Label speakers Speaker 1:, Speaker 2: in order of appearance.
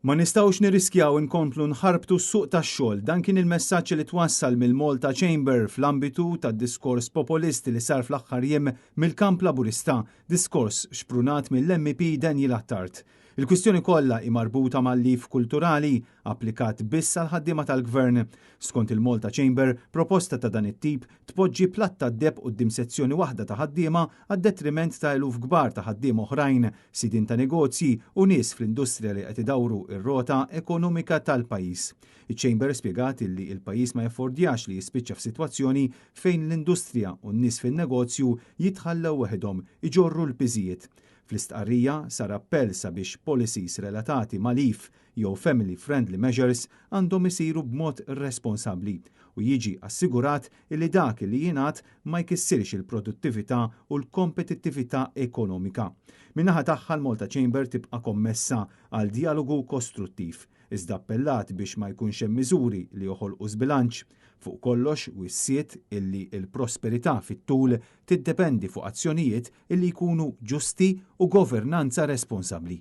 Speaker 1: Ma nistgħux nirriskjaw inkomplu nħarbtu s-suq tax-xogħol. Dan kien il-messaġġ li twassal mill-Malta Chamber fl-ambitu tad-diskors populist li sar fl-aħħar jiem mill-kamp Laburista, diskors xprunat mill-MEP Daniel Attard. Il-kwistjoni kollha hi marbuta mal-leave kulturali applikat biss għal ħaddiema tal-gvern. Skont il-Malta Chamber, proposta ta' dan it-tip tpoġġi platt tad-deheb quddiem sezzjoni waħda ta' ħaddiema għad-detriment ta' eluf kbar ta' ħaddiema oħrajn, sidien ta' negozji u nies fl-industrija li qed idawru ir-rota ekonomika tal-pajjiż. Iċ-Chamber spjegat li il-pajjiż ma jaffordjax li jispiċċa f'sitwazzjoni fejn l-industrija u n-nies fin-negozju jitħallew weħidhom iġorru l-piżijiet. Fl-istqarrija sar appell sabiex policies relatati ma' leave jew family friendly measures għandhom isiru b'mod responsabbli u jiġi assigurat li dak li jingħad ma jkissirx il-produttività u l-kompetittività ekonomika. Min-naħa tagħha, l-Malta Chamber tibqa' kommessa għal dialogu kostruttiv, iżda appellat biex ma jkunx hemm miżuri li joħolqu żbilanċ. Fuq kollox wissiet illi il-prosperità fit-tul tiddependi fuq azzjonijiet illi jkunu ġusti u governanza responsabbli.